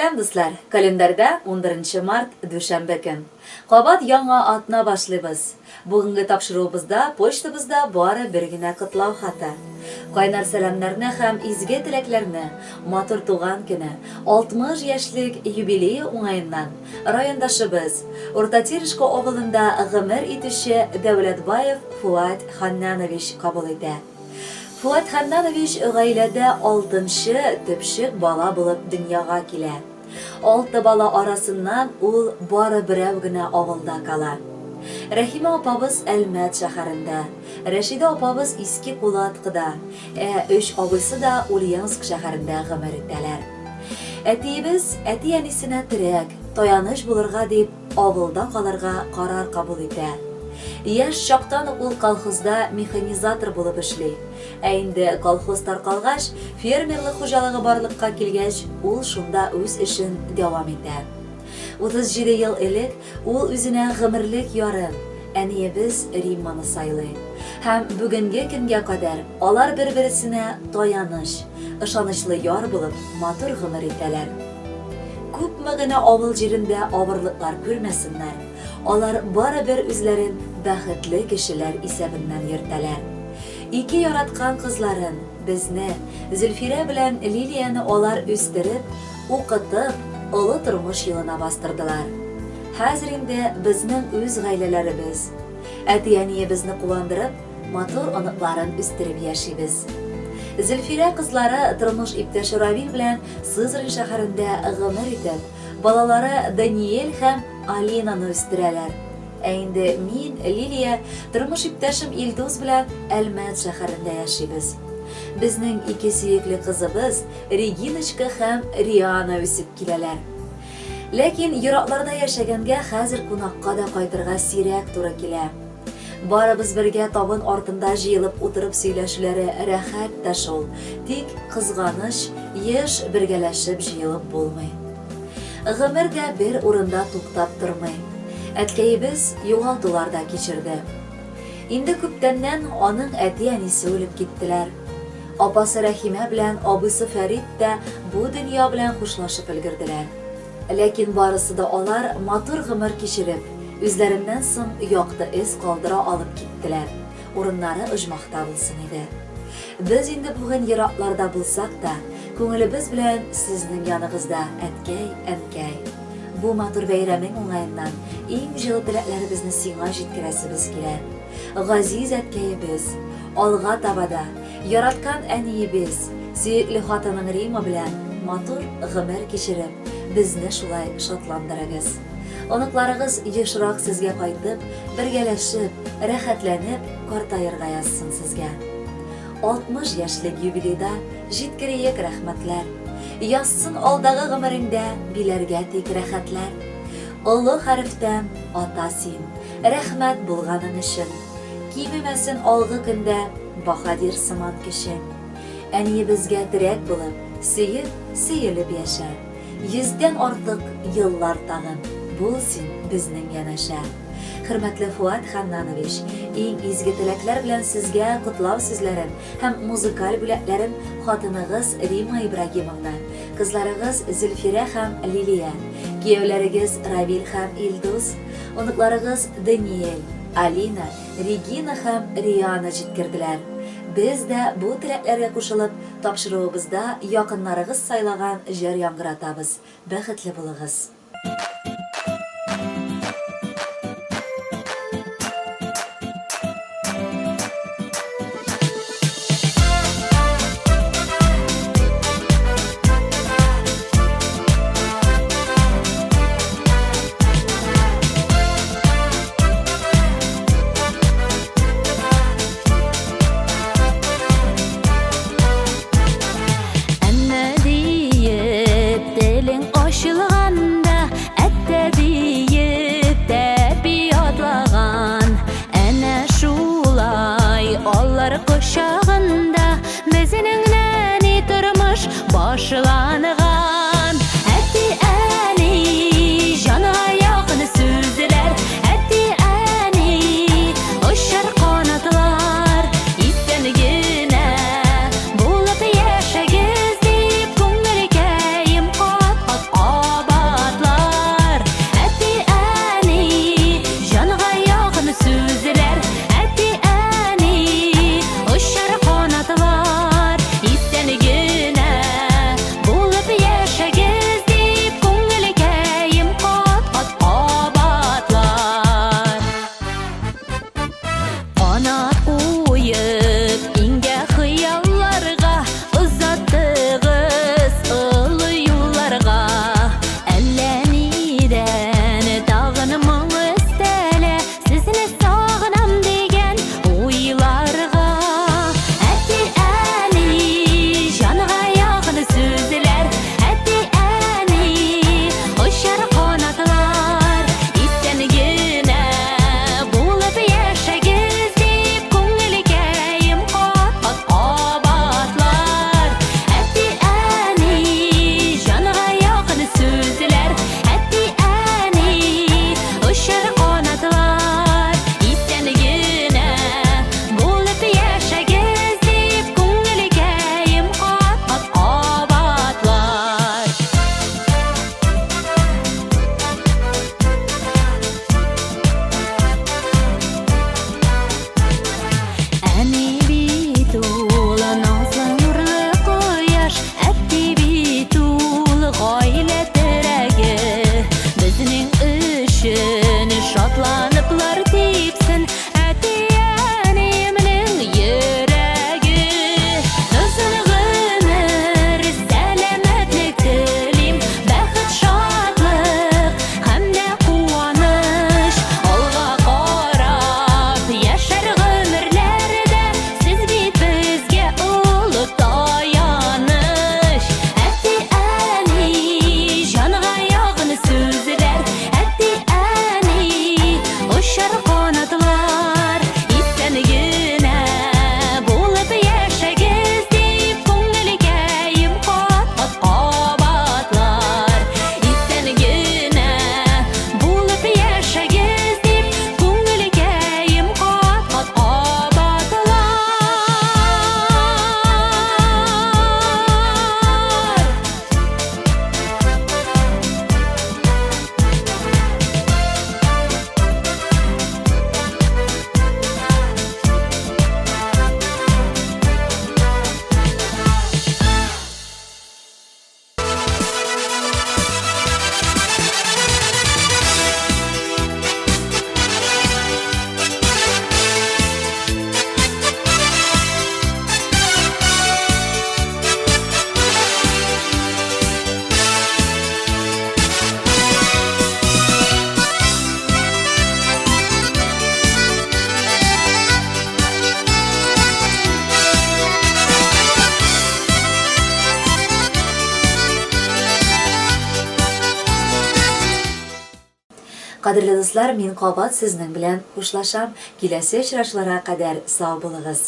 Сәлам, дуслар! Календарьда 11 март, дүшәмбе көн. Кабат яңа атна башлыйбыз. Бүгенге тапшыруыбызда почтабызда бары бер генә котлау хаты. Кайнар сәламнәрне һәм изге теләкләрне матур туган көне, 60 яшьлек юбилее уңаеннан райондашыбыз, Урта Терешка авылында гомер итүче Дәүләтбаев Фуат Ханнанович кабул итә. Фуат Ханнанович гаиләдә алтынчы төпчек бала булып дөньяга килә. Алты бала арасыннан ул бары берәү генә авылда кала. Рәхимә апабыз Әлмәт шәһәрендә, Рәшидә апабыз Иске Кулаткыда, ә өч абыйсы да Ульяновск шәһәрендә гомер итәләр. Әтиебез әти-әнисенә терәк, таяныч булырга дип, авылда калырга карар кабул итә. Яшь чактан ук ул колхозда механизатор булып эшли. Ә инде колхоз таркалгач, фермерлык хуҗалыгы барлыкка килгәч, ул шунда үз эшен дәвам итә. 37 ел элек ул үзенә гомерлек ярын, әниебез Римманы сайлый. Һәм бүгенге көнгә кадәр алар бер-бересенә таяныч, ышанычлы яр булып матур гомер итәләр. Күпме генә авыл җирендә авырлыклар күрмәсеннәр, алар барыбер үзләрен бәхетле кешеләр исәбеннән йөртәләр. Ике яраткан кызларын, безне, Зөлфирә белән Лилияне алар үстереп, укытып, олы тормыш юлына бастырдылар. Хәзер инде безнең үз гаиләләребез. Әти-әниебезне куандырып, матур оныкларын үстереп яшибез. Зөлфирә кызлары тормыш иптәше Равил белән Сызрань шәһәрендә гомер итеп, балалары Даниэль һәм Алинаны үстерәләр. Ә инде мин, Лилия, тормыш иптәшем Илдус белән Әлмәт шәһәрендә яшибез. Безнең ике сөекле кызыбыз, Региночка һәм Риана үсеп киләләр. Ләкин еракларда яшәгәнгә хәзер кунакка да кайтырга сирәк туры килә. Барыбыз бергә табын артында җыелып утырып сөйләшүләре рәхәт тә шул, тик, кызганыч, еш бергәләшеп җыелып булмый. Гомер дә бер урында туктап тормый. Әткәебез югалтулар да кичерде. Инде күптәннән аның әти-әнисе үлеп киттеләр. Апасы Рәхимә белән абыйсы Фәрит тә бу дөнья белән хушлашып өлгерделәр. Ләкин барысы да алар матур гомер кичереп, үзләреннән соң якты эз калдыра алып киттеләр, урыннары оҗмахта булсын иде. Без инде бүген еракларда булсак та, күңелебез белән сезнең яныгызда, әткәй, әнкәй. Бу матур бәйрәмең уңаеннан иң җылы теләкләребезне сиңа җиткерәсебез килә. Газиз әткәебез, алга таба да, яраткан әниебез, сөекле хатының Рима белән матур гомер кичереп, безне шулай шатландырыгыз. Оныкларыгыз ешрак сезгә кайтып, бергәләшеп, рәхәтләнеп картаерга язсын сезгә. 60 яшьлек юбилейда җиткериек рәхмәтләр. Язсын алдагы гомереңдә биләргә тик рәхәтләр. Олы хәрефтән ата син, рәхмәт булганың өчен. Кимемәсен алгы көндә баһадир сыман көчең. Әниебезгә терәк булып, сөеп, сөелеп яшә. Йөздән артык еллар тагын, бул син безнең янәшә. Хөрмәтле Фуат Ханнанович, иң изге теләкләр белән сезгә котлау сүзләрен һәм музыкаль бүләкләрен хатыныгыз Римма Ибрагимовна, кызларыгыз Зөлфирә һәм Лилия, кияүләрегез Равил һәм Илдус, оныкларыгыз Даниэль, Алина, Регина һәм Риана җиткерделәр. Без дә бу теләкләргә кушылып, тапшыруыбызда якыннарыгыз сайлаган җыр яңгыратабыз. Бәхетле булыгыз! Әннә диеп телең ачылганда, әттә диеп тәпи атлаган. Әнә шулай алар кочагында безнең нәни тормыш башланган. Әти-әни, җанга якын сүзләр, әти-әни, очар канатлар, исән генә булып яшәгез дип күңелкәем кат-кат. Кадерле дуслар, мин кабат сезнең белән хушлашам. Киләсе очрашуларга кадәр сау булыгыз.